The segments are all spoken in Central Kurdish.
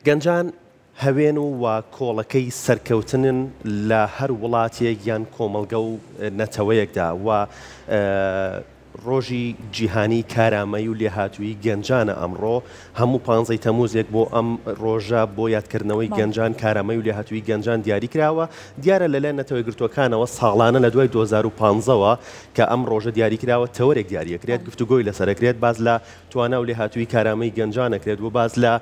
گەنجان هەوێن و و کۆڵەکەی سەرکەوتنن لە هەر وڵاتێک یان کۆمەڵگە و نەتەوەیەکدا و ڕۆژی جیهانی کارامەیی و لێهاتوویی گەنجانە ئەمڕۆ، هەموو پانزەی تەمووزێک بۆ ئەم ڕۆژە بۆ یادکردنەوەی گەنجان کارامەیی و لێهاتوویی گەنجان دیاریکراوە، دیارە لەلایەن نەتەوەیەکگرتووەکانەوە ساڵانە لە دوای 2015 وە کە ئەم ڕۆژە دیاریکراوە تەوەرێک دیاریەکرێت گفتوگۆی لەسەرەکرێت باس لە توانا و لێهاتوویی کارامەی گەنجان ئەکرێت و باس لە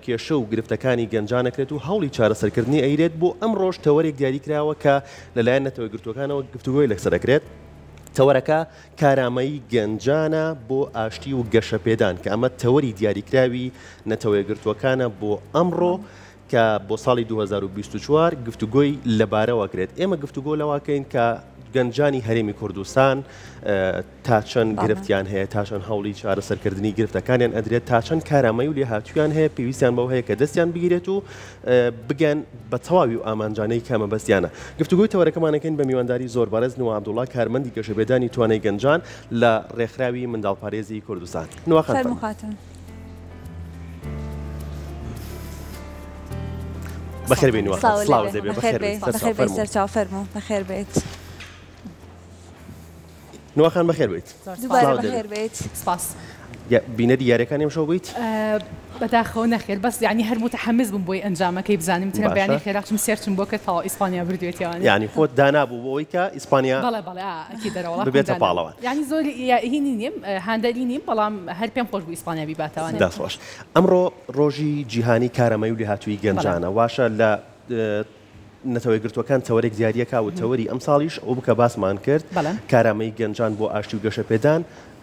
کێشە و گرفتەکانی گەنجان ئەکرێت و هەوڵی چارەسەرکردنی ئەیرێت، بۆ ئەمڕۆش تەوەرێک دیاریکراوە کە لەلایەن نەتەوەیەکگرتووەکانەوە گفتوگۆی لەسەر ئەکرێت. تەوەرەکە کارامەیی گەنجانە بۆ ئاشتی و گەشەپێدان، کە ئەمە تەوەری دیاریکراوی نەتەوەیەکگرتووەکانە بۆ ئەمڕۆ کە بۆ ساڵی 2024 گفتوگۆی لەبارەوە کرێت. ئێمە گفتوگۆ لەوەکەین کە گەنجانی هەرێمی کوردستان تا چەند گرفتیان هەیە، تا چەند هەوڵی چارەسەرکردنی گرفتەکانیان ئەدرێت، تا چەند کارامەیی و لێهاتوویان هەیە، پێویستیان بەوە هەیە کە دەستیان بگیرێت و بگەن بە تەواوی و ئامانجانەی کە مەبەستیانە. گفتوگۆی تەوەرەکەمان ئەکەین بە میوانداری زۆر بەڕێز نوا عەبدوڵا کارمەندی گەشەپێدانی توانای گەنجان لە ڕێکخراوی منداڵپارێزی کوردستان. نوا خان فەرموو فەرموو. خاتوون. بەخێر بێی نوا خان. سڵاو لێ سڵاوت بێ. لێ بێ. بەخێر بەخێر بێی. بێیت. سەرچاو بەخێر بێی فەرموو. سەرچاو فەرموو. بەخێر بێیت. نوا خان بەخێر بێیت. دووبارە سڵاوت لێ بەخێر بێ. بێیت. سپاس. بینەری یاریەکانی ئەمشەو بوویت؟ بەداخەوە نەخێر بەس یانی هەر موتەحەمس بووم بۆی ئەنجامەکەی بزانم ترە باشە. بەیانی خێرا چم search م بۆ کرد تەواو ئیسپانیا بردوێتیوانێ. یانی خۆت دانابوو بۆ ئەوەی کە ئیسپانیا بەڵێ بەڵێ ئا ئەکید دەرەوەڵا خۆم ببێتە دانابوو. پاڵەوان. یانی زۆر هینی نیم هاندەری نیم بەڵام هەر پێم خۆش بوو ئیسپانیا بیباتەوانێ. دەست خۆش. ئەمڕۆ ڕۆژی جیهانی کارامەیی و لێهاتوویی بەڵێ. گەنجانە واشە لە نەتەوەیەکگرتووەکان تەوەرێک دیاریەکا و تەوەری ئەمساڵیش ئەو بکە باسمان کرد بەڵێ. کارامەیی گەنجان بۆ ئاشتی و گەشەپێدان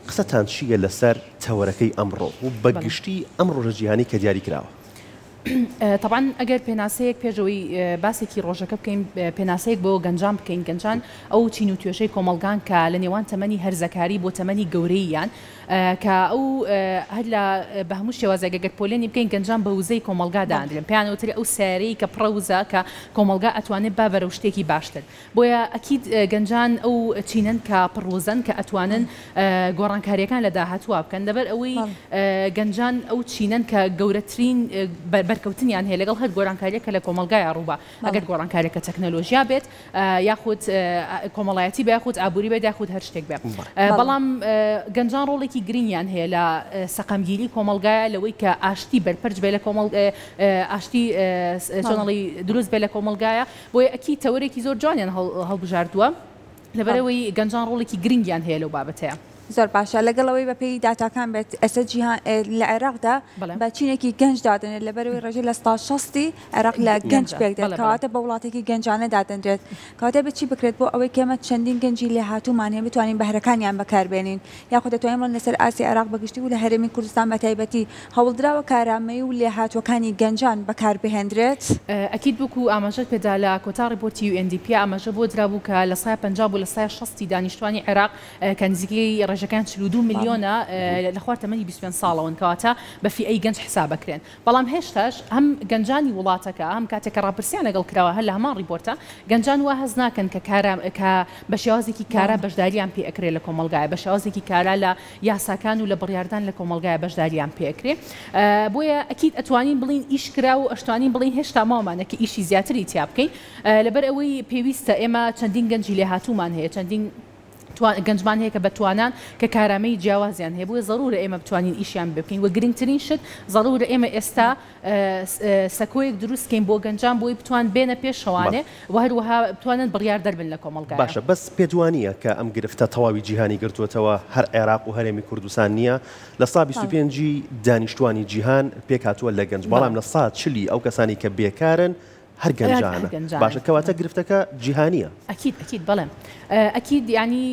قسەتان چییە لەسەر تەوەرەکەی ئەمڕۆ و بە بەڵێ. گشتی ئەم ڕۆژە جیهانی کە دیاری کراوە؟ تەبعەن ئەگەر پێناسەیەک پێش ئەوەی باسێکی ڕۆژەکە بکەین پێناسەیەک بۆ گەنجان بکەین گەنجان ئەو چین و توێژەی کۆمەڵگان کە لە نێوان تەمەنی هەرزەکاری بۆ تەمەنی گەورەییان کە ئەو هەر لە بە هەموو شێوازێک ئەگەر پۆلێنی بکەین گەنجان بە وزەی کۆمەڵگا دانرێن پێیان وترێ ئەو سەیارەی کە پڕە وزە کە کۆمەڵگا ئەتوانێت با بەرەو شتێکی باشتر بۆیە ئەکید گەنجان ئەو چینەن کە پڕ وزەن کە ئەتوانن گۆڕانکاریەکان لە داهاتووا بکەن لەبەر ئەوەی گەنجان ئەو چینەن کە گەورەترین بەرکەوتنیان هەیە لەگەڵ هەر گۆرانکاریە کە لە کۆمەڵگایا ڕووبا ئەگەر گۆڕانکاریەکە تەکنەلۆژیا بێت یاخود کۆمەڵایەتی بێ یاخود ئابووری بێت یاخود هەر شتێک بێ بەڵام گەنجان ڕۆڵێکی گرنگیان هەیە لە سەقامگیری کۆمەڵگایە لەوەی کە ئاشتی بەرپەرچ بێ لە کۆمەڵ ئاشتی چۆنەڵی دروست بێ لە کۆمەڵگایە بۆیە ئەکی تەوەرێکی زۆر جوانیان هەڵبژاردووە لەبەرئەوەی گەنجان ڕۆڵێکی گرنگیان هەیە لەو بابەتەیە. زۆر باشە لەگەڵ ئەوەی بەپێی داتاکان بێت ئێستا جیهان لە عێراقدا بە چینێکی گەنج دادەنرێت لەبەرئەوەی ڕێژەی 60% عێراق لە گەنج پێک دێت کەواتە بە وڵاتێکی گەنجانە دادەنرێت کەواتە بە چی بکرێت بۆ ئەوەی کە ئێمە چەندین گەنجی لێهاتوومان هەیە بتوانین بەهرەکانیان بەکاربێنین یاخود دەتوانین بڵێین لەسەر ئاستی عێراق بەگشتی و لە هەرێمی کوردستان بەتایبەتی هەوڵدراوە کارامەیی و لێهاتووەکانی گەنجان بەکاربهێندرێت؟ ئەکید وەکو ئاماژەت پێدا لە کۆتا ڕیپۆرتی UNDP ئاماژە بۆ درابوو کە 50% بۆ 60% دانیشتوانی عێراق کە نزیکەی ڕێژەکەیان 42 ملیۆنە لە خوار تەمەنی 25 ساڵەوەن کەواتە بە فیئەی گەنج حساب ئەکرێن بەڵام هێشتاش هەم گەنجانی وڵاتەکە هەم کاتێک کە ڕاپرسیان لەگەڵ کراوە هەر لە هەمان ڕیپۆرتە گەنجان وا هەست ناکەن کە کارا کە بە شێوازێکی کارا بەشداریان پێ ئەکرێ لە کۆمەڵگایە بە شێوازێکی کارا لە یاساکان و لە بڕیاردان لە کۆمەڵگایە بەشداریان پێ ئەکرێ بۆیە ئەکید ئەتوانین بڵین ئیش کرا و ئەشتوانین بڵین هێشتا ماومانە کە ئیشی زیاتری تیا بکەین لەبەر ئەوەی پێویستە ئێمە چەندین گەنجی لێهاتوومان هەیە چەندین گەنجمان هەیە کە بەتوانان کە کارامەیی جیاوازیان هەیە بۆیە زەرورە ئێمە بتوانین ئیشیان بێ بکەین و گرنگترین شت زەرورە ئێمە ئێستا سەکۆیەک دروست کەین بۆ گەنجان بۆی بتوان بێنە پێشەوانێ و هەروەها بتوانن بڕیاردەر بن لە کۆمەڵگایا. باشە بەس پێت وانییە کە ئەم گرفتە تەواوی جیهانی گرتووەتەوە هەر عێراق و هەرێمی کوردستان نییە 25% ی دانیشتوانی جیهان پێکهاتووە لە گەنج بەڵام 40% ی ئەو کەسانی کە بێکارن هەر گەنجانە باشە کەواتە گرفتەکە جیهانیە. ئەکید ئەکید بەڵێ ئەکید یانی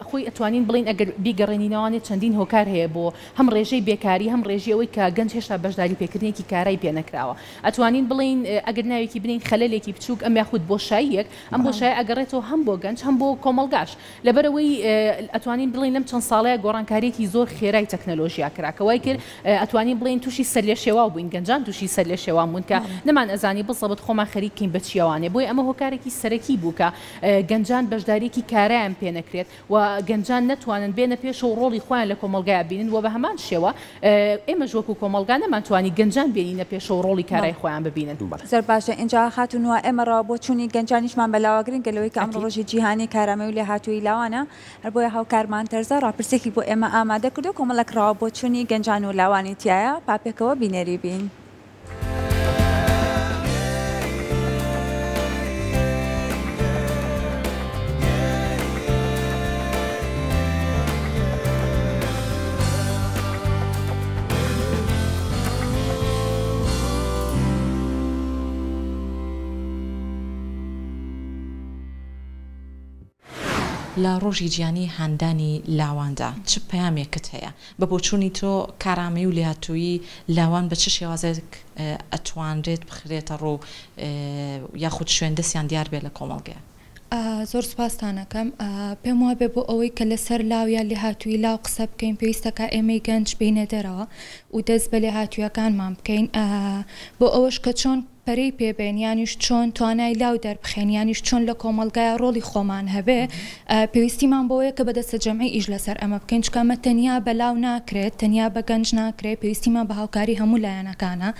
خۆی ئەتوانین بڵین ئەگەر بیگەڕێنینەوانێ چەندین هۆکار هەیە بۆ هەم ڕێژەی بێکاری هەم ڕێژی ئەوەی کە گەنج هێشتا بەشداری پێکردنێکی کارای پێ نەکراوە ئەتوانین بڵین ئەگەر ناوێکی بنین خەلەلێکی بچووک ئەم یاخود بۆشاییەک ئەم بۆشایە ئەگەڕێتەوە هەم بۆ گەنج هەم بۆ کۆمەڵگاش لەبەرئەوەی ئەتوانین بڵێین لەم چەند ساڵەیە گۆڕانکارییەکی زۆر خێرای تەکنەلۆژیا کرا کە وای کرد ئەتوانین بڵێین تووشی سەرلێشێواو بووین گەنجان تووشی سەرلێشێوان بوون کە نەمان ئەزانی بزەبت خۆمان. خۆمان خەریک کەین بە چیەوانێ بۆیە ئەمە هۆکارێکی سەرەکی بوو کە گەنجان بەشداریەکی کارایان پێ نەکرێت و گەنجان نەتوانن بێنە پێشەوە و ڕۆڵی خۆیان لە کۆمەڵگایا بینن و بە هەمان شێوە ئێمەش وەکو کۆمەڵگا نەمانتوانی گەنجان بێنینە پێشەوە و ڕۆڵی کارای خۆیان ببینن. زۆر باشە ئینجا خاتوو نوا ئێمە ڕا بۆچوونی گەنجانیشمان بەلاوە گرنگە لەوەی کە ئەمڕۆ ڕۆژی جیهانی کارامەی و لێهاتوویی لاوانە هەر بۆیە هاوکارمان تەرزە ڕاپرسیەکی بۆ ئێمە ئامادە کردووە کۆمەڵێک ڕا بۆچوونی گەنجان و لاوانی تیایە با پێکەوە بینەری بین. لە ڕۆژی جیهانی هاندانی لاواندا چ پەیامێکت هەیە؟ بە بۆچوونی تۆ کارامەیی و لێهاتوویی لاوان بە چ شێوازێک ئەتوانرێت بخرێتە ڕوو یاخود شوێن دەستیان دیار بێت لە کۆمەڵگەیا؟ زۆر سوپاستان ئەکەم. پێم وابێ بۆ ئەوەی کە لەسەر لاو یا لێهاتوویی لاو قسە بکەین پێویستە کا ئێمەی گەنج بێینە دەرەوە و دەست بە لێهاتوویەکانمان بکەین بۆ ئەوەش کە چۆن پەرەی پێ بەین یانیش چۆن توانای لاو دەربخەین یانیش چۆن لە کۆمەڵگایا ڕۆڵی خۆمان هەبێ پێویستیمان بەوەیە کە بە دەستەجەمعی ئیش لەسەر ئەمە بکەین چونکە ئەمە تەنیا بە لاو ناکرێت تەنیا بە گەنج ناکرێت پێویستیمان بە هاوکاری هەموو لایەنەکانە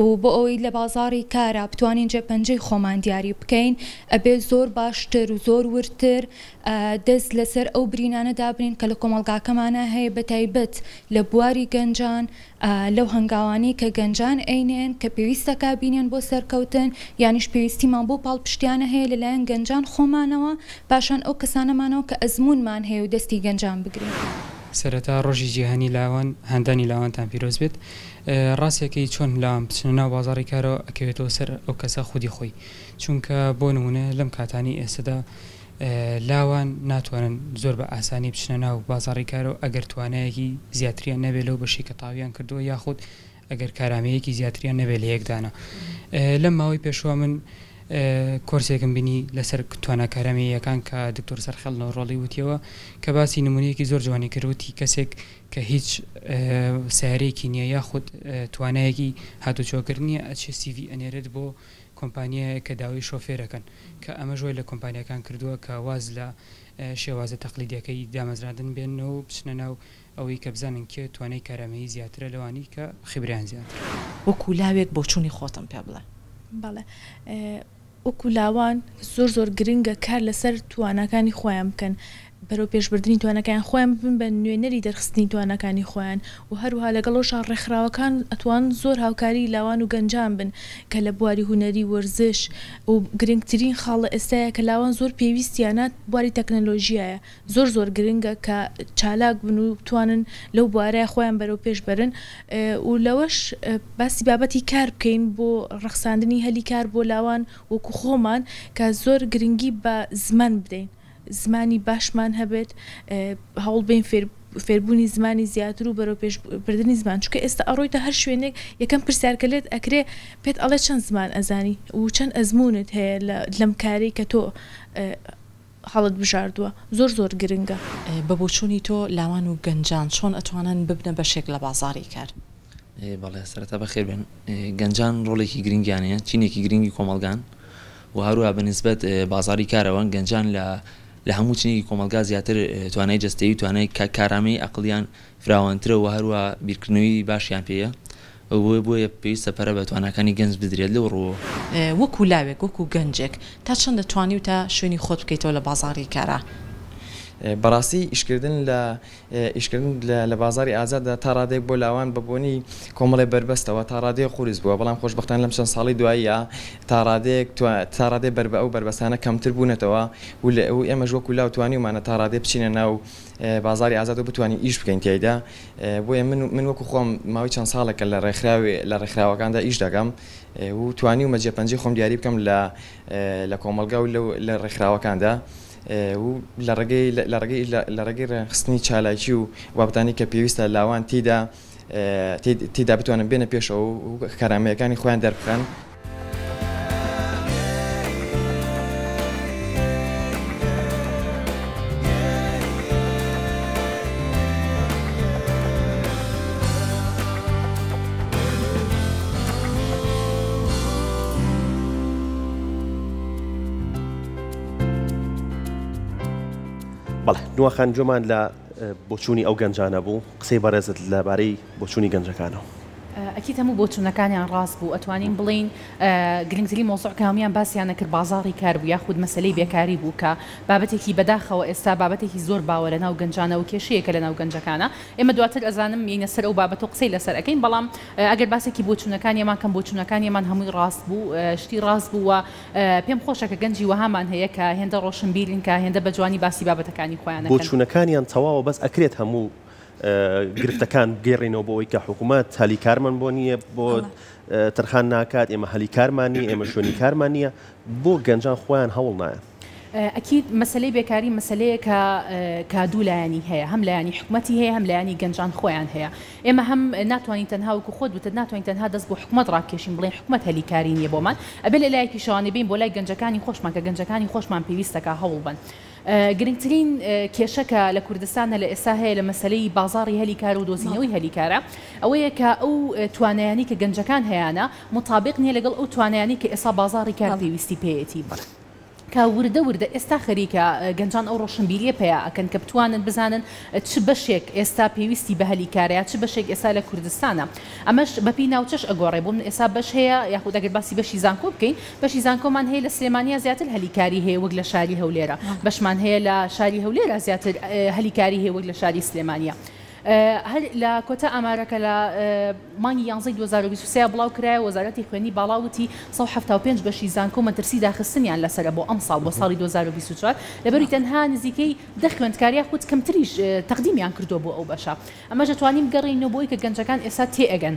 و بۆ ئەوەی لە بازاڕی کارا بتوانین جێ پەنجەی خۆمان دیاری بکەین ئەبێ زۆر باشتر و زۆر وردتر دەست لەسەر ئەو برینانە دابنین کە لە کۆمەڵگاکەمانا هەیە بەتایبەت لە بواری گەنجان لەو هەنگاوانەی کە گەنجان ئەینێن کە پێویستە کا بینێن بۆ سەرکەوتن یانیش پێویستیمان بەو پاڵپشتیانە هەیە لەلایەن گەنجان خۆمانەوە پاشان ئەو کەسانەمانەوە کە ئەزموونمان هەیە و دەستی گەنجان بگرین. سەرەتا ڕۆژی جیهانی لاوان هاندانی لاوانتان پیرۆز بێت ڕاستەکەی چۆن لاوان بچنە ناو بازاڕی کارەوە ئەکەوێتەوە سەر ئەو کەسە خودی خۆی چونکە بۆ نمونە لەم کاتانەی ئێستەدا لاوان ناتوانن زۆر بە ئاسانی بچنە ناو بازاڕی کارەوە ئەگەر توانایەکی زیاتریان نەبێت لەو بەشەی کە تاویان کردووە یاخود ئەگەر کارامەیەکی زیاتریان نەبێت لە یەکدانە لەم ماوەی پێشوە من کۆرسێکم بینی لەسەر توانا کارامەییەکان کە دکتۆر سەرخێڵ نەوڕۆڵی وتیەوە کە باسی نمونەیەکی زۆر جوانی کرد وتی کەسێک کە هیچ سەیارەیەکی نییە یاخود توانایەکی هاتوچۆکردن نییە ئەچێ سیڤی ئەنێرێت بۆ کۆمپانیایەک کە داوای شۆفێر ئەکەن کە ئەمەش وای لە کۆمپانیاکان کردووە کە واز لە شێوازە تەقلیدیەکەی دامەزراندن بێننەوە و بچنە ناو ئەوەی کە بزانن کێ توانای کارامەیی زیاترە لەوانی کە خیبرەیان زیاترە. وەکو لاوێک بۆچوونی خۆتم پێ بڵێ. بەڵێ وەکو لاوان زۆر زۆر گرنگە کار لەسەر تواناکانی خۆیان بکەن بەرەو پێشبردنی تواناکانیان خۆیان ببن بە نوێنەری دەرخستنی تواناکانی خۆیان و هەروەها لەگەڵ ئەوشا ڕێکخراوەکان ئەتوان زۆر هاوکاری لاوان و گەنجان بن کە لە بواری هونەری وەرزش و گرنگترین خاڵ لە ئێستایا کە لاوان زۆر پێویستیانە بواری تەکنەلۆژیایە زۆر زۆر گرنگە کە چالاک بن و بتوانن لەو بوارەیا خۆیان بەرەو پێش بەرن و لەوەش باسی بابەتی کار بکەین بۆ ڕەخساندنی هەلی کار بۆ لاوان وەکو خۆمان کە زۆر گرنگی بە زمان بدەین. زمانی باشمان هەبێت هەوڵبەین فێر فێربوونی زمانی زیاتر و بەرەو پێش بردنی زمان چونکە ئێستا ئەڕۆیتە هەر شوێنێک یەکەم پرسیار کە لێت ئەکرێ پێت ئەڵێ چەند زمان ئەزانی و چەند ئەزموونت هەیە لە لەم کارەی کە تۆ هەڵت بژاردووە زۆر زۆر گرنگە. بە بۆچوونی تۆ لاوان و گەنجان چۆن ئەتوانن ببنە بەشێک لە بازاڕی کار؟ بەڵێ سەرەتا بەخێر بێن. گەنجان ڕۆڵێکی گرنگیان هەیە، چینێکی گرنگی کۆمەڵگان و هەروەها بە نسبەت بازاڕی کارەوە گەنجان لە لە هەموو چینێکی کۆمەڵگا زیاتر توانای جەستەیی و توانای کارامەیی ئەقڵیان فراوانترە و هەروەها بیرکردنەوەی باشیان پێیە بۆیە بۆیە پێویستە پەرە بە تواناکانی گەنج بدرێت لەو ڕووەوە. وەکو لاوێک، وەکو گەنجێک تا چەندە توانیوتە شوێنی خۆت بکەیتەوە لە بازاڕی کارا؟ بەڕاستی ئیشکردن لە ئیشکردن لە بازاڕی ئازاددا تا ڕادەیەک بۆ لاوان بە بۆنەی کۆمەڵێ بەربەستەوە تا ڕادەیەک قورس بووە، بەڵام خۆشبەختانە لەم چەند ساڵەی دواییە تا ڕادەیەک تا ڕادەیەک بەر ئەو بەربەستانە کەمتر بوونەتەوە و ئێمەش وەکو لاو توانیومانە تا ڕادەیەک بچینە ناو بازاڕی ئازاد و بتوانین ئیش بکەین تیایدا بۆیە من من وەکو خۆم ماوەی چەند ساڵێکە لە ڕێکخراوێ لە ڕێکخراوەکاندا ئیش دەکەم و توانیومە جێپەنجەی خۆم دیاری بکەم لە لە کۆمەڵگا و لە ڕێکخراوەکاندا. و لە ڕێگەی لە ڕێگەی لە ڕێگەی ڕێکخستنی چالاکی و بابەتانی کە پێویستە لاوان تێیدا تێیدا بتوانن بێنە پێشەوە و کارامەیەکانی خۆیان دەربخەن. بەڵێ نوا خان گوێمان لە بۆچوونی ئەو گەنجانە بوو، قسەی بەڕێزت لەبارەی بۆچوونی گەنجەکانەوە. ئەکید هەموو بۆچوونەکانیان ڕاست بوو، ئەتوانین بڵێین گرنگترین مەوزوع کە هەموویان باسیان ئەکرد بازاڕی کار بوو یاخود مەسەلەی بێکاری بوو کە بابەتێکی بەداخەوە ئێستا بابەتێکی زۆر باوە لەناو گەنجانە و کێشەیەکە لەناو گەنجەکانە ئێمە دواتر ئەزانم یەینە سەر ئەو بابەتە و قسەی لەسەر ئەکەین بەڵام ئەگەر باسێکی بۆچوونەکانی ئەمان کەم بۆچوونەکانی ئەمان هەمووی ڕاست بوو شتی ڕاست بوو و پێم خۆشە کە گەنجی وەهامان هەیە کە هێندە ڕۆشنبیرن کە هێندە بە جوانی باسی بابەتەکانی خۆیان ئەکەن. بۆچوونەکانیان تەواوە بەس ئەکرێت هەموو گرفتەکان بگێڕینەوە بۆ ئەوەی کە حکوومەت هەلی کارمان بۆ نییە بۆ تەرخان ناکات ئێمە هەلی کارمان نییە ئێمە شوێنی کارمان نییە بۆ گەنجان خۆیان هەوڵ نایەن؟ ئەکید مەسەلەی بێکاری مەسەلەیەکە کە دوو لایەنی هەیە هەم لایەنی حکومەتی هەیە هەم لایەنی گەنجان خۆیان هەیە ئێمە هەم ناتوانین تەنها وەکو خۆت وتت ناتوانین تەنها دەست بۆ حکومەت ڕابکێشین بڵێین حکومەت هەلی کاری نییە بۆمان ئەبێ لە لایەکیشەوانێ بێین بۆ لای گەنجەکانی خۆشمان کە گەنجەکانی خۆشمان پێویستەکا هەوڵ بەن گرنگترین کێشە کە لە کوردستانە لە ئێستا هەیە لە مەسەلەی بازاڕی هەلی کار و دۆزینەوەی هەلی کارە ئەوەیە کە ئەو توانایانەی کە گەنجەکان هەیانە موتابیق نییە لەگەڵ ئەو توانایانەی کە ئێستا بازاڕی کار پێویستی پێیەتی. کە وردە وردە ئێستا خەریکە گەنجان ئەو ڕۆشنبیریە پەیا ئەکەن کە بتوانن بزانن چ بەشێک ئێستا پێویستی بە هەلی کارە یا چ بەشێک ئێستا لە کوردستانە ئەمەش بەپێی ناوچەش ئەگۆڕێ بۆ من ئێستا بەش هەیە یاخود ئەگەر باسی بەشی زانکۆ بکەین بەشی زانکۆمان هەیە لە سلێمانیا زیاتر هەلی کاری هەیە وەک لە شاری هەولێرە بەشمان هەیە لە شاری هەولێرە زیاتر هەلی کاری هەیە وەک لە شاری سلێمانیا. هەر لە کۆتا ئامارەکە لە مانگی یانزەی 2023 بڵاو کرایە وەزارەتی خوێندنی باڵا وتی 175 بەشی زانکۆ مەترسی داخستنیان لەسەرە بۆ ئەمساڵ بۆ ساڵی 2024 لەبەروی تەنها نزیکەی دە خوێندکار یاخود کەمتریش تەقدیمیان کردووە بۆ ئەو بەشە ئەمەش ئەتوانین بگەڕێینەوە بۆی کە گەنجەکان ئێستا تێئەگەن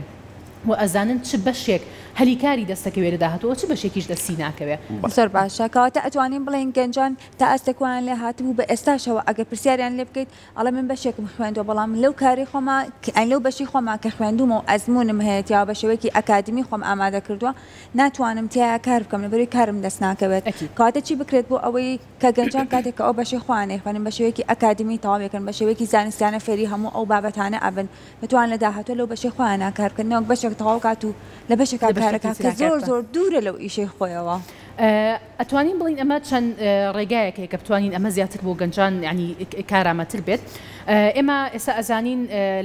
و ئەزانن چ بەشێک هەلی کاری دەستەکەوێ لە داهاتوو و چ بەشێکیش دەستی ناکەوێ. زۆر باشە کەواتە ئەتوانین بڵێین گەنجان تا ئاستێک وایان لێ هاتبوو بە ئێستاشەوە ئەگەر پرسیاریان لێ بکەیت ئەڵێ من بەشێکم خوێندووە بەڵام لەو کارەی خۆما یانی لەو بەشەی خۆما کە خوێندوومە و ئەزموونم هەیە تیا بە شێوەیەکی ئەکادیمی خۆم ئامادە کردووە ناتوانم تیایا کار بکەم لەبەرئەوەی کارم دەست ناکەوێت ئەکید. کەواتە چی بکرێت بۆ ئەوەی کە گەنجان کاتێک کە ئەو بەشەی خۆیان ئەیخوێنن بە شێوەیەکی ئەکادیمی تەواوی ئەکەن بە شێوەیەکی زانستیانە فێری هەموو ئەو بابەتانە ئەبن بتوانن لە داهاتوو لەو بەشەی خۆیانا کار بکەن نەوەک بەشێک تەواو کات و لە بەشێکا لە بەشێکی کارەکا کە ترا کار زۆر بکات. زۆر دوورە لەو ئیشەی خۆیەوە. ئەتوانین بڵێین ئەمە چەند ڕێگایەک هەیە کە بتوانین ئەمە زیاتر بۆ گەنجان یانی کارامەتر بێت. ئێمە ئێستا ئەزانین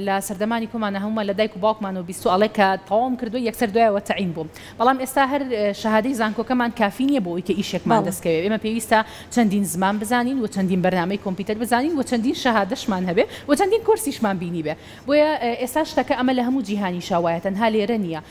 لە سەردەمانی کۆمانە هەموومان لە دایک و باوکمانەوە بیستووە ئەڵێ کە تەواوم کردووە یەکسەر دوایەوە تەعین بووم. بەڵام ئێستا هەر شەهادەی زانکۆکەمان کافی نییە بۆ ئەوەی کە ئیشێکمان بەڵێ. دەست کەوێ. ئێمە پێویستە چەندین زمان بزانین و چەندین بەرنامەی کۆمپیوتەر بزانین و چەندین شەهادەشمان هەبێ و چەندین کۆرسیشمان بینیبێ. بۆیە ئێستا شتەکە ئەمە لە هەموو جیهانیشا وایە تەنها لێرە نییە.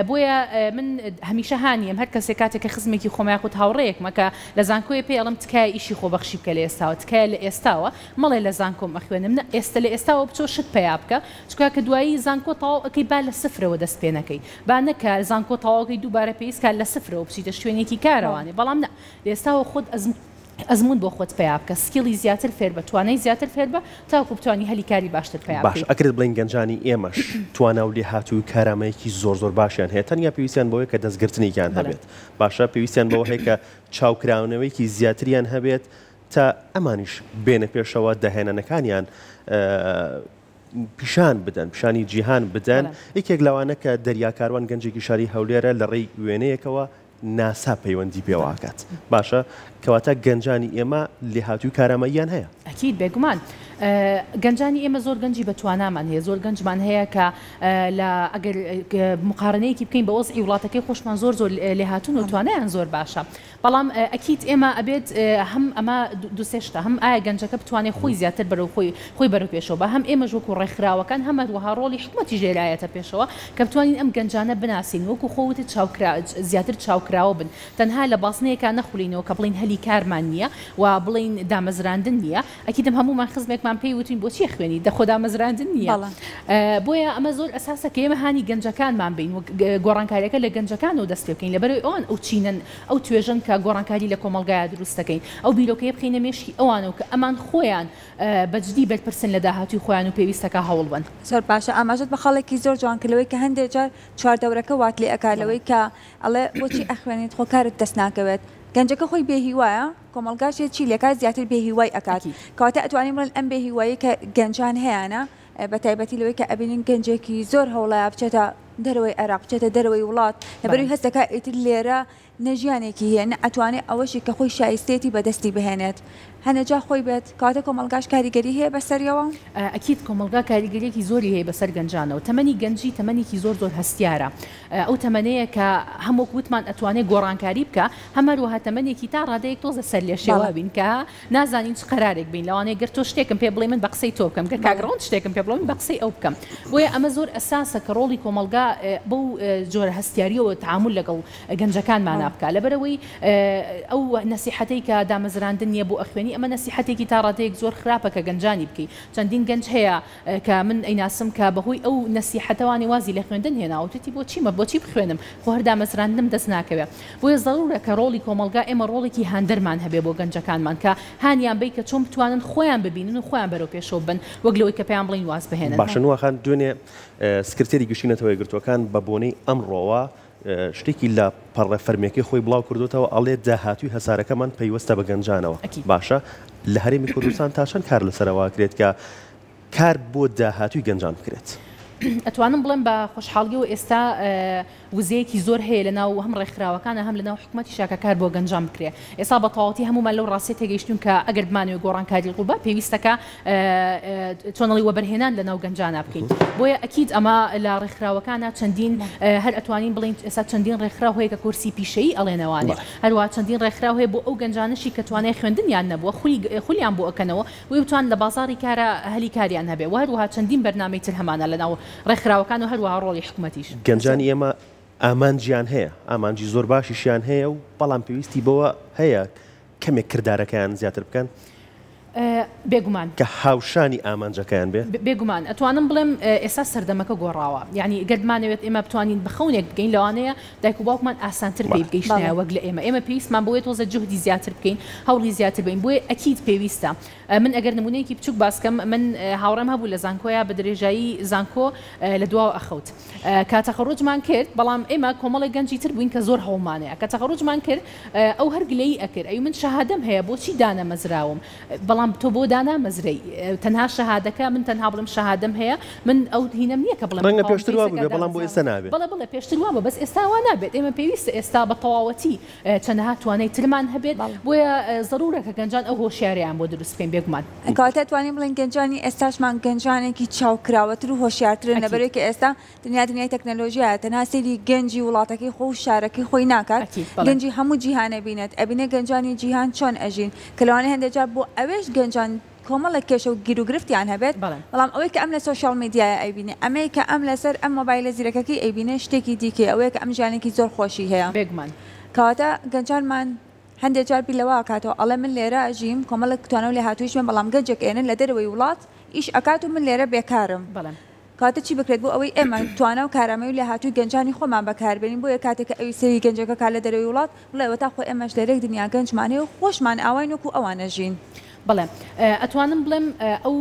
بۆیە من هەمیشە هانیم هەر کەسێک کاتێک کە خزمێکی خۆمە یاخود هاوڕێیەکمە کە لە زانکۆیە پێی ئەڵێم تکایە ئیشی خۆبەخشی بکە لە ئێستاوە تکایە لە ئێستاوە مەڵێ لە زانکۆم ئەخوێنم نا ئێستە لە ئێستاوە بچۆ شت پەیا بکە چونکە کە دوایی زانکۆ تەواو ئەکەی با لە سفرەوە دەست پێ نەکەی با نەکا زانکۆ تەواو کەی دووبارە پێویست کا لە سفرەوە بچیتە شوێنێکی کارەوانێ بەڵام نا لە ئێستاوە خۆت ئەزموون بۆ خۆت پەیا بکە skill ی زیاتر فێربە توانای زیاتر فێربە تاوەکو بتوانی هەلی کاری باشتر پەیا باش بکەیت. ئەکرێت بڵێین گەنجانی ئێمەش توانا و لێهاتووی و کارامەیەکی زۆر زۆر باشیان هەیە تەنیا پێویستیان بەوەیە کە دەستگرتنێکیان بەڵێ. هەبێت باشە پێویستیان بەوە هەیە کە چاوکراونەوەیەکی زیاتریان هەبێت تا ئەمانیش بێنە پێشەوە داهێنانەکانیان پیشان بدەن پیشانی جیهان بدەن بەڵێ. یەکێک لەوانە کە دەریا کاروان گەنجێکی شاری هەولێرە لە ڕێی وێنەیەکەوە ناسا پەیوەندی پێوە ئەکات باشە کەواتە گەنجانی ئێمە لێهاتووی کارامەییان هەیە. ئەکید بێگومان گەنجانی ئێمە زۆر گەنجی بە توانامان هەیە زۆر گەنجمان هەیە کە لە ئەگەر مقارنەیەکی بکەین بە وەزعی وڵاتەکەی خۆشمان زۆر زۆر لێهاتوون و توانایان زۆر باشە بەڵام ئەکید ئێمە ئەبێت هەم ئەمە دوسێ شتە هەم ئایا گەنجەکە بتوانێت خۆی زیاتر بەرەو خۆی خۆی بەرەو پێشەوە بە هەم ئێمەش وەکو ڕێکخراوەکان هەم هەروەها ڕۆڵی حکومەتیش لێرە ئایەتە پێشەوە کە بتوانین ئەم گەنجانە بناسین وەکو خۆ وتت چاوکرا زیاتر چاوکراوە بن تەنها لە بازنەیەکا نەخولینەوە کە بڵێین هەلی کارمان نییە و بڵێین دامەزراندن نییە ئەکیدم هەموومان خزمێکمان پێی وتوین بۆچی ئەخوێنی دە خۆ دامەزراندن نییە بەڵێ. بۆیە ئەمە زۆر ئەساسە کە ئێمە هانی گەنجەکانمان بین و گۆڕانکاریەکە لە گەنجەکانەوە دەست پێ بکەین لەبەرئەوەی ئەوان ئەو چینەن ئەو توێژەن کە گۆڕانکاری لە کۆمەڵگایا دروست دەکەین ئەو بیرۆکەیە بخەینە مێشکی ئەوانەوە کە ئەمان خۆیان بە جدی بەرپرسن لە داهاتووی خۆیان و پێویستەکا هەوڵ بەن. زۆر باشە ئاماژەت بە خاڵێکی زۆر جوان کرد لەوەی کە هەندێ جار چواردەورەکە وات لێ ئەکا لەوەی کە ئەڵێ بۆچی ئەخوێنیت خۆ کارت دەست ناکەوێت گەنجەکە خۆی بێ هیوایە کۆمەڵگاش چی لێکات زیاتر بێ هیوای ئەکات ئەکید. کەواتە ئەتوانین بڵێن ئەم بێ هیوایەی کە گەنجان هەیانە بە تایبەتی لەوەی کە ئەبینین گەنجێکی زۆر هەوڵەیە بچێتە دەرەوەی عێراق بچێتە دەرەوەی وڵات لەبەروی بەڵێ. هەست دەکات ئیتر لێرە نە ژیانێکی هەیە نە ئەتوانێ ئەوەشی کە خۆی شایستەیەتی بەدەستی بهێنێت. هەنێ جا خۆی بێت، کەواتە کۆمەڵگاش کاریگەری هەیە بەسەریەوە؟ ئەکید کۆمەڵگا کاریگەریەکی زۆری هەیە بەسەر گەنجانەوە، تەمەنی گەنجی تەمەنێکی زۆر زۆر هەستیارە، ئەو تەمەنەیە کە هەم وەک وتمان ئەتوانێ گۆڕانکاری بکا، هەم هەروەها تەمەنێکی تا ڕادەیەک تۆزێ سەرلێشێواوین کە نازانین چ قەرارێک بین، لەوانەیە گەر تۆ شتێکم پێ بڵێی من بە قسەی تۆ بکەم، گەر کاک ڕەوەند شتێکم پێ بڵێ من بە قسەی ئەو بکەم، بۆیە ئەمە زۆر ئەساسە کە ڕۆڵی کۆمەڵگا بەو جۆرە هەستیاریەوە تەعامول لەگەڵ گەنجەکانمانا بکا، لەبەرئەوەی ئەو نەسیحەتەی کە دامەزراندن نیە بۆ ئەخوێنی ئەمە نەسیحەتێکی تا ڕادەیەک زۆر خراپە کە گەنجانی بکەی چەندین گەنج هەیە کە من ئەیناسم کە بەهۆی ئەو نەسیحەتەوانی وازی لە خوێندن هێناوە وتێتی بۆ چیمە بۆچی بخوێنم خۆ هەر دامەزراندنم دەست ناکەوێ بۆیە زەرورە کە ڕۆڵی کۆمەڵگا ئێمە ڕۆڵێکی هاندەرمان هەبێ بۆ گەنجەکانمان کە هانیان بەی کە چۆن بتوانن خۆیان ببینن و خۆیان بەرەو پێشەوە ببەن وەک لەوەی کە پێیان بڵێین واز بهێنن. باشە نوا خان دوێنێ سکرتێری گشتی نەتەوە یەکگرتووەکان بە بۆنەی ئەمڕۆوە شتێکی لە پەڕە فەرمیەکەی خۆی بڵاو کردوتەوە ئەڵێ داهاتووی هەسارەکەمان پەیوەستە بە گەنجانەوە باشە لە هەرێمی کوردستان تا چەند کار لەسەرەوە کرێت کە کار بۆ داهاتووی گەنجان بکرێت؟ ئەتوانم بڵێم بە خۆشحاڵیەوە ئێستا وزەیەکی زۆر هەیە لە ناو هەم ڕێکخراوەکانە هەم لە ناو حکومەتیشا کە کار بۆ گەنجان بکرێ ئێستا بە تەواوەتی هەموومان لەو ڕاستیە تێگەیشتوین کە ئەگەر بمانەوێ گۆڕانکاری ڕووبا پێویستە کە چۆن ئەڵێی وەبەرهێنان لە ناو گەنجانا بکەین بۆیە ئەکید ئەمە لە ڕێکخراوەکانا چەندین هەر ئەتوانین بڵێین ئێستا چەندین ڕێکخراو هەیە کە کۆرسی پیشەیی ئەڵێنەوانێ هەروەها چەندین ڕێکخراو هەیە بۆ ئەو گەنجانەشی کە توانای خوێندنیان نەبووە خولی خولیان بۆ ئەکەنەوە بۆی بتوانن لە بازاڕی کارا هەلی کاریان هەبێ وە هەروەها چەندین بەرنامەی تر هەمانە لە ناو ڕێکخراوەکان و هەروەها ڕۆڵی حکومەتیش. گەنجانی ئێمە ئامانجیان هەیە، ئامانجی زۆر باشیشیان هەیە و بەڵام پێویستی بەوە هەیە کەمێک کردارەکەیان زیاتر بکەن. بێگومان. کە هاوشانی ئامانجەکەیان بێ. بێگومان. ئەتوانم بڵێم ئێستا سەردەمەکە گۆڕاوە. یانی گەر بمانەوێت ئێمە بتوانین بە خەونێک بگەین لەوانەیە دایک و باوکمان ئاسانتر پێی بگەیشتنایە وەک لە ئێمە. ئێمە پێویستمان بەوەیە تۆزێ جوهدی زیاتر بکەین، هەوڵی زیاتر بەین. بۆیە ئەکید پێویستە. من ئەگەر نموونەیەکی بچووک باس کەم، من هاوڕێم هەبوو لە زانکۆیا بە درێژایی زانکۆ لە دواوە ئەخەوت. کە تەخەڕوجمان کرد، بەڵام ئێمە کۆمەڵێک گەنجی تر بووین کە زۆر هەوڵمانەیە. کە تەخەڕوجمان کرد ئەو هەر گلەیی ئەکرد ئەی من شەهادەم هەیە بۆچی دانەمەزراوم؟ بەڵام تۆ بۆ دانامەزرێی؟ تەنها شەهادەکە من تەنها بڵێم شەهادەم هەیە من ئەو هینەم نییە کە بڵێم ڕەنگە پێشتر وا بووبێ بەڵام بۆ ئێستا نابێ. بەڵێ بەڵێ پێشتر وا بووە بەس ئێستا وا نابێت ئێمە پێویستە ئێستا بە تەواوەتی چەندەها توانای ترمان هەبێت بۆیە زەرورە کە گەنجان ئەو هۆشیاریان بۆ دروست بکەین بێگومان. کەواتە ئەتوانین بڵێین گەنجانی ئێستاشمان گەنجانێکی چاوکراوەتر و هۆشیارترن لەبەرئەوەی کە ئێستا دنیا دنیای تەکنەلۆژیایە تەنها سەیری گەنجی وڵاتەکەی خۆ و شارەکەی خۆی ناکات گەنجی هەموو جیهان ئەبینێت ئەبینێ گەنجانی جیهان چۆن ئەژین کە لەوانەیە هەندێک جار بۆ ئەوێش گەنجان کۆمەڵێک کێشە و گیروگرفتیان هەبێت بەڵام ئەوەی کە ئەم لە سۆشیال میدیایە ئەیبینێ ئەمەی کە ئەم لەسەر ئەم مۆبایلە زیرەکەکەی ئەیبینێ شتێکی دیکەیە ئەوەیە کە ئەم ژیانێکی زۆر خۆشی هەیە بێگومان. کەواتە گەنجانمان هەندێ جار بیر لەوە ئەکاتەوە ئەڵێ من لێرە ئەژیم کۆمەڵێک توانا و لێهاتوویش هەم بەڵام گەنجێک ئێنن لە دەرەوەی وڵات ئیش ئەکات و من لێرە بێکارم کەواتە چی بکرێت بۆ ئەوەی ئێمە توانا و کارامەیی و لێهاتووی گەنجانی خۆمان بەکاربێنین بۆیە کاتێک کە ئەوی سەیری گەنجەکە کا لە دەرەوەی وڵات بڵێ ئەوەتا خۆ ئێمەش لێرەیەک دنیا گەنجمان هەیە و خۆشمان ئاواین وەکو ئەوان ئەژین. بەڵێ ئەتوانم بڵێم ئەو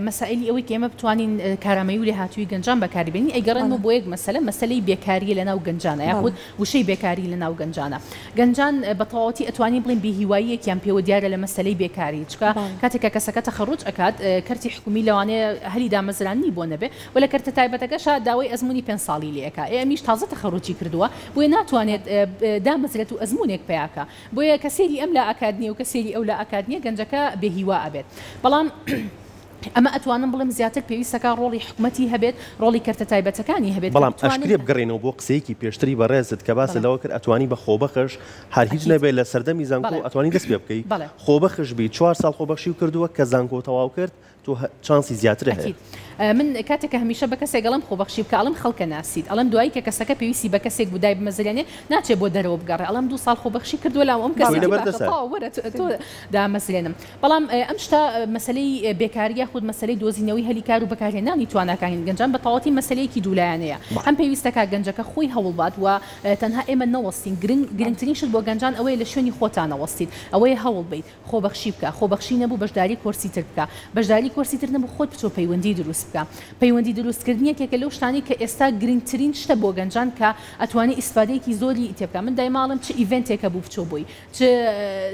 مەسائیلی ئەوەی کە ئێمە بتوانین کارامەیی و لێهاتوویی گەنجان بەکاری بێنین ئەیگەڕێنمەوە بۆ یەک مەسەلە، مەسەلەی بێکارییە لەناو گەنجانە یاخود وشەی بێکاری لەناو گەنجانە. گەنجان بە تەواوەتی ئەتوانین بڵێین بێهیواییەکیان پێوە دیارە لە مەسەلەی بێکاری، چونکە کاتێک کە کەسەکە تەخەڕوج ئەکات کەرتی حکومی لەوانەیە هەلی دامەزراندنی بۆ نەبێ و لە کەرتە تایبەتەکەشا داوای ئەزموونی پێنج ساڵی لێ ئەکا، ئێ ئەمیش تازە تەخەڕوجی کردووە بۆیە ناتوانێت دامەزرێت و ئەزموونێک پەیا کا. بۆیە کە سەیری ئەم لا ئەکات نیە و کە سەیری ئەو لا ئەکات نیە گەنجەکە بێ هیوا ئەبێت بەڵام ئەمە ئەتوانم بڵێم زیاتر پێویستەکا ڕۆڵی حکومەتی هەبێت ڕۆڵی کەرتە تایبەتەکانی هەبێت بەڵام ئەشکرێ بگەڕێینەوە بۆ قسەیەکی پێشتری بەڕێزت کە باست لەوە کرد ئەتوانی بە خۆبەخش هەر هیچ نەبێت لە سەردەمی زانکۆ ئەتوانی دەست پێ بکەی خۆبەخش بی چوار ساڵ خۆبەخشیو کردووە کە زانکۆ تەواو کرد تۆ چانسی زیاترت هەیە. ئەکید. من کاتێک کە هەمیشە بە کەسێک ئەڵێم خۆبەخشی بکە ئەڵێم خەڵکە ناسیت ئەڵێم دوایی کە کەسەکە پێویستی بە کەسێک بوو دایبمەزرێنێ ناچێ بۆ دەرەوە بگەڕێ ئەڵێم دوو ساڵ خۆبەخشی کردووە لام ئەم تۆی کەسێتی لەبەر باشە دەستە. تەواو وەرە تۆ دامەزرێنم بەڵام ئەم شتە مەسەلەی بێکاری یاخود مەسەلەی دۆزینەوەی هەلی کار و بەکارهێنانی تواناکانی گەنجان بە تەواوەتی مەسەلەیەکی دوولایەنەیە هەم پێویستەکا گەنجەکە خۆی هەوڵبات و تەنها ئێمە نەوەستین گرنگ گرنگترین شت بۆ گەنجان ئەوەیە لە شوێنی خۆتا نەوەستیت ئەوەیە هەوڵبەیت خۆبەخشی بکە، خۆبەخشی نەبوو بەشداری کۆرسی تر بکە، بەشداری کۆرسی تر نەبوو خۆت بچۆ پەیوەندی دروست. بکا. پەیوەندی دروست کردن یەکێکە لەو شتانەی کە ئێستا گرنگترین شتە بۆ گەنجان کە ئەتوانێ ئیسفادەیەکی زۆری تێ بکا. من دایمە ئەڵێم چ event ێک هەبوو بچۆ بۆی، چ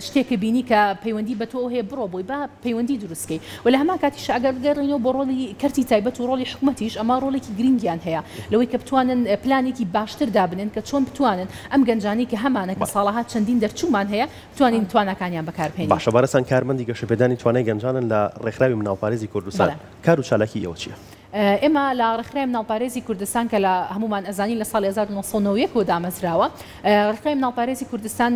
شتێکە بینی کە پەیوەندی بە تۆوە هەیە بڕۆ بۆی با پەیوەندی دروست کەی و لە هەمان کاتیش ئەگەر بگەڕێینەوە بۆ ڕۆڵی کەرتی تایبەت و ڕۆڵی حکومەتیش ئەمە ڕۆڵێکی گرنگیان هەیە لەوەی کە بتوانن پلانێکی باشتر دابنێن کە چۆن بتوانن ئەم گەنجانەی کە هەمانە کە ساڵەها چەندین دەرچوومان هەیە بتوانین تواناکانیان بەکاربهێنین. باشە بەڕێزتان کارمەندی گەشەپێدانی توانای گەنجانن لە ڕێکخراوی مناڵپارێزی کوردستان کار و چالاکی ئێوە چییە؟ ئێمە لە ڕێکخراوی مناڵپارێزی کوردستان کە لە هەموومان ئەزانین لە ساڵی 1991 ەوە دامەزراوە، ڕێکخراوی مناڵپارێزی کوردستان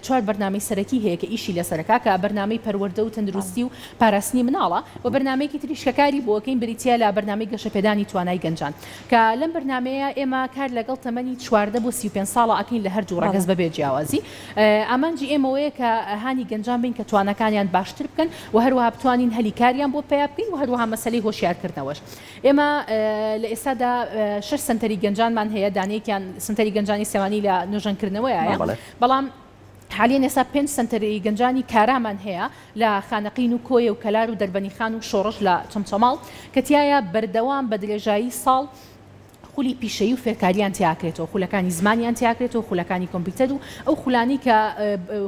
چوار بەرنامەی سەرەکی هەیە کە ئیشی لەسەرەکا کە بەرنامەی پەروەردە و تەندروستی و پاراستنی مناڵە و بەرنامەیەکی تریش کە کاری بۆ ئەکەین بریتییە لە بەرنامەی گەشەپێدانی توانای گەنجان کە لەم بەرنامەیە ئێمە کار لەگەڵ تەمەنی 14 بۆ 35 ساڵە ئەکەین لە هەردوو ڕەگەز بەبێ جیاوازی ئامانجی ئێمە ئەوەیە کە هانی گەنجان بین کە تواناکانیان باشتر بکەن و هەروەها بتوانین هەلی کاریان بۆ پەیا بکەین و هەروەها مەسەلەی هۆشیارکردنەوەش. ئێمە لە ئێستادا شەش سەنتەری گەنجانمان هەیە، دانەیەکیان سەنتەری گەنجانی سلێمانی لە نۆژەنکردنەوەیە، بەڵام حالیەن ئێستا پێنج سەنتەری گەنجانی کارامان هەیە لە خانەقین و کۆیە و کەلار و دەربەنیخان و شۆڕش لە چەمچەماڵ کە تیایا بەردەوام بە درێژایی ساڵ خولی پیشەیی و فێرکاریان تیاکرێتەوە، خولەکانی زمانیان تیاکرێتەوە، خولەکانی کۆمپیوتەر و ئەو خولانەی کە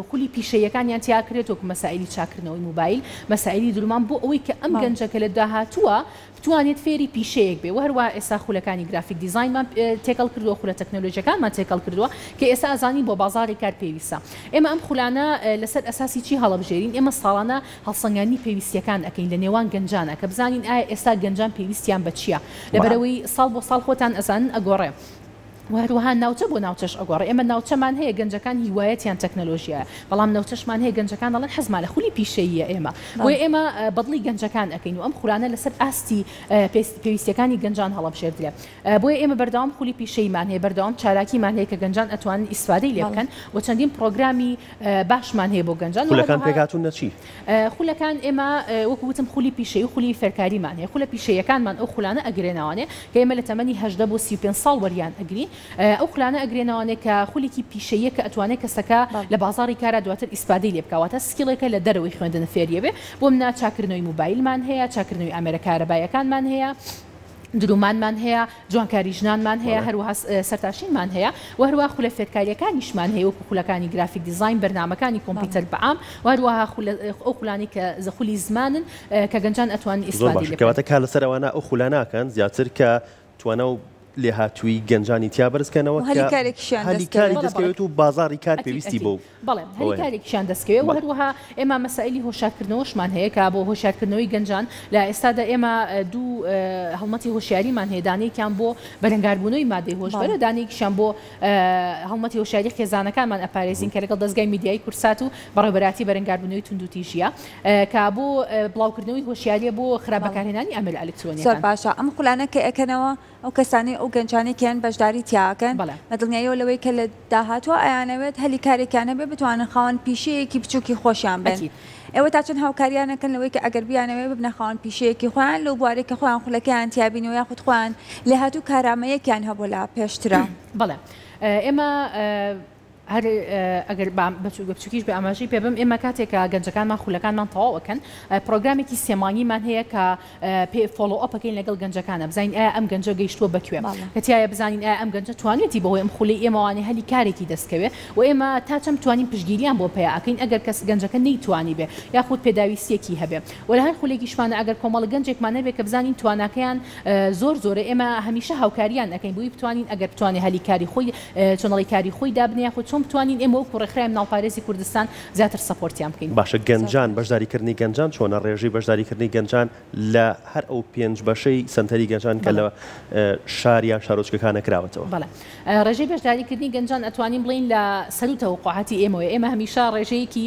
خولی پیشەییەکانیان تیاکرێت وەکو مەسائیلی چاککردنەوەی موبایل، مەسائیلی درومان بۆ ئەوەی کە ئەم گەنجە کە لە داهاتووە بتوانێت فێری پیشەیەک بێ و هەروەها ئێستا خولەکانی graphic design مان تێکەڵ کردووە، خولە تەکنەلۆژیەکانمان تێکەڵ کردووە کە ئێستا ئەزانین بۆ بازاڕی کار پێویستە. ئێمە ئەم خولانە لەسەر ئەساسی چی هەڵەبژێرین؟ ئێمە ساڵانە هەڵسەنگاندنی پێویستیەکان ئەکەین لە نێوان گەنجانا کە بزانین ئایا ئێستا گەنجان پێویستیان بە چیە؟ لەبەرئەوەی ساڵ بۆ ساڵ خۆتان ئەزانن ئەگۆڕێ و هەروەها ناوچە بۆ ناوچەش ئەگۆڕێ ئێمە ناوچەمان هەیە گەنجەکان هیوایەتیان تەکنەلۆژیایە بەڵام ناوچەشمان هەیە گەنجەکان ئەڵێن حەزمان لە خولی پیشەییە ئێمە بۆیە ئێمە بەدڵی گەنجەکان ئەکەین و ئەم خولانە لەسەر ئاستی پێویستیەکانی گەنجان هەڵەبژێردرێ بۆیە ئێمە بەردەوام خولی پیشەییمان هەیە بەردەوام چالاکیمان هەیە کە گەنجان ئەتوانن ئیسفادەی لێ بکەن و چەندین پڕۆگرامی باشمان هەیە بۆ گەنجان. خولەکان پێکهاتوون لە چی؟ خولەکان ئێمە وەکو وتم خولی پیشەیی و خولی فێرکاریمان هەیە، خولە پیشەییەکانمان ئەو خولانە ئەگرێنەوانێ کە ئێمە لە تەمەنی 18 بۆ 35 ساڵ وەریان ئەگرین، ئەو خولانە ئەگرێنەوانێ کە خولێکی پیشەییە کە ئەتوانێ کەسەکە لە بازاڕی کارا دواتر ئیسفادەی لێ بکا واتە skill ێکە لە دەرەوەی خوێندن فێری ئەبێ، بۆ منە چاککردنەوەی موبایلمان هەیە، چاککردنەوەی ئامێرە کارەباییەکانمان هەیە، درومانمان هەیە، جوانکاری ژنانمان هەیە، هەروەها سەرتاشینمان هەیە و هەروەها خولە فێرکارییەکانیشمان هەیە وەکو خولەکانی graphic design، بەرنامەکانی کۆمپیوتەر بە عام و هەروەها ئەو خولانەی کە خولی زمانن کە گەنجان ئەتوانن زۆر ئیسفادەی باشە لێ بکەن. کەواتە کار لەسەر ئەوانە ئەو خولانە ئەکەن زیاتر کە توانا و لێهاتوویی گەنجانی تیا بەرز کەنەوە و هەلی کە کارێکیشیان هەلی دەست کاری کەوێت. بەڵێ دەست بەڵێ کەوێت و بازاڕی کار ئەکید پێویستی ئەکید بەو بەڵێ هەلی بەوەیە. کارێکیشیان دەست کەوێ و بەڵێ. هەروەها ئێمە مەسائیلی هۆشیارکردنەوەشمان هەیە کە بۆ هۆشیارکردنەوەی گەنجان لە ئێستادا ئێمە دوو هەڵمەتی هۆشیاریمان هەیە دانەیەکیان بۆ بەرەنگاربوونەوەی مادەی هۆشبەرە دانەیەکیشیان بۆ هەڵمەتی هۆشیاری خێزانەکانمان ئەپارێزین کە لەگەڵ دەزگای میدیایی کوردسات و بەڕێوەبەرایەتی بەرەنگاربوونەوەی توندوتیژییە کە بۆ بڵاوکردنەوەی هۆشیارییە بۆ خراپ بەکارهێنانی ئامێرە زۆر ئەلکترۆنییەکان. باشە ئەم خولانە کە ئەکەنەوە ئەو کەسانەی ئەو گەنجانەی کە یان بەشداری تیا ئەکەن بەڵێ. بە دڵنیاییەوە لەوەی کە لە داهاتووە ئەیانەوێت هەلی کارێکیان هەبێت بتوانن خاوەن پیشەیەکی بچووکی خۆشیان بن ئەکید. ئێوە تا چەند هاوکاریان ئەکەن لەوەی کە ئەگەر بیانەوێت ببنە خاوەن پیشەیەکی خۆیان لەو بوارەی کە خۆیان خولەکەیان تیا بینیوە یاخود خۆیان لێهاتوو کارامەیەکیان هەبوو لە پێشترا؟ بەڵێ ئێمە هەر ئەگەر بە بچوکیش بێ ئاماژەی پێ بم ئێمە کاتێک کە گەنجەکانمان خولەکانمان تەواو ئەکەن پرۆگرامێکی سێ مانگیمان هەیە کە پێ follow up ئەکەین لەگەڵ گەنجەکانە بزانین ئایا ئەم گەنجە گەیشتووە بە کوێ کە تایە بزانین ئایا ئەم گەنجە توانێتی بەهۆی ئەم خولەی ئێمەوانێ هەلی کارێکی دەستکەوێ و ئێمە تا چەند توانین پشتگیریان بۆ پەیا ئەکەین ئەگەر کەس گەنجەکە نەیتوانی بێ یاخود پێداویستیەکی هەبێ و لە هەر خولێکیشمانە ئەگەر کۆمەڵە گەنجێکمان هەبێ کە بزانین تواناکەیان زۆر زۆرە ئێمە هەمیشە هاوکاریان ئەکەین بۆی بتوانین ئەگەر بتوانێ هەلی کاری خۆی چۆن ئەڵێی کاری خۆی دابنێ یاخود چۆن بتوانین ئێمە وەکو ڕێکخراوی مناڵپارێزی کوردستان زیاتر support یان بکەین. باشە گەنجان بەشداریکردنی گەنجان چۆنە ڕێژەی بەشداریکردنی گەنجان لە هەر ئەو پێنج بەشەی سەنتەری گەنجان کە لە شار یان شارۆچکەکانە کراوەتەوە؟ بەڵێ ڕێژەی بەشداریکردنی گەنجان ئەتوانین بڵێین لە سەروو تەوەقوعاتی ئێمەوەیە ئێمە هەمیشە ڕێژەیەکی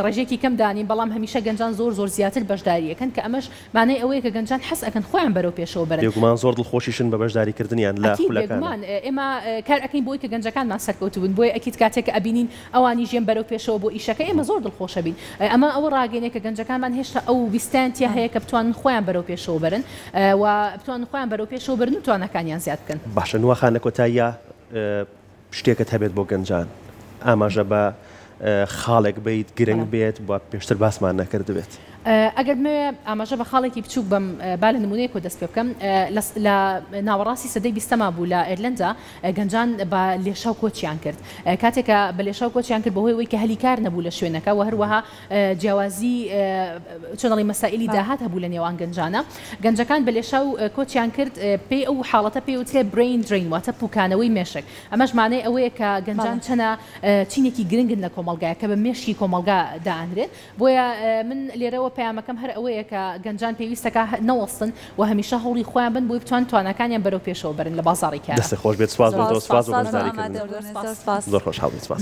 ڕێژەیەکی کەم دانین بەڵام هەمیشە گەنجان زۆر زۆر زیاتر بەشداری ئەکەن کە ئەمەش مانای ئەوەیە کە گەنجان حەز ئەکەن خۆیان بەرەو پێشەوە بەرن. بێگومان زۆر دڵخۆشیشن بە بەشداریکردنیان لە ئەکید خولەکانە. بێگومان ئێمە کار ئەکەین بۆی کە گەنجەکانمان سەرکەوتوو بن بۆیە ئەکید کاتێک کە ئەبینین ئەوانیش یەن بەرەو پێشەوە بۆ ئیشەکە ئێمە زۆر دڵخۆشەبین ئەمە ئەوە ڕاگەینێ کە گەنجەکانمان هێشتا ئەو ویستەیان تیا هەیە کە بتوانن خۆیان بەرەو پێشەوە بەرن و بتوانن خۆیان بەرەو پێشەوە بەرن و تواناکانیان زیاد بکەن. باشە نوا خان لە کۆتاییا شتێکت هەبێت بۆ گەنجان ئاماژە بە خاڵێک بیت گرنگ بێت و پێشتر باسمان نەکردبێت. ئەگەر بمەوێ ئاماژە بە خاڵێکی بچووک بەم با لە نموونەیەکەوە دەست پێ بکەم لە ناوەڕاستی سەدەی بیستەما بوو لە ئێرلەندا گەنجان بە لێشاو کۆچیان کرد کاتێک کە بە لێشاو کۆچیان کرد بەهۆی ئەوەی کە هەلی کار نەبوو لە شوێنەکە و هەروەها جیاوازی چۆن دەڵێی مەسائیلی داهات هەبوو لە نێوان گەنجانە گەنجەکان بە لێشاو کۆچیان کرد پێی ئەو حاڵەتە پێی وترێ brain drain واتە پوکانەوەی مێشک ئەمەش مانای ئەوەیە کە گەنجان چەنە چینێکی گرنگن لە کۆمەڵگایە کە بە مێشکی کۆمەڵگا دائەنرێن بۆیە من لێرەوە پەیامەکەم هەر ئەوەیە کە گەنجان پێویستەکا نەوەستن و هەمیشە هەوڵی خۆیان بن بۆی بتوان تواناکانیان بەرەو پێشەوە بەرن لە بازاڕی کارا. دەستت خۆش بێت سوپاس بۆ تۆ سوپاس بۆ زۆر بەشداری کردنت زۆر سوپاس. زۆر خۆشحاڵ بووین سوپاس.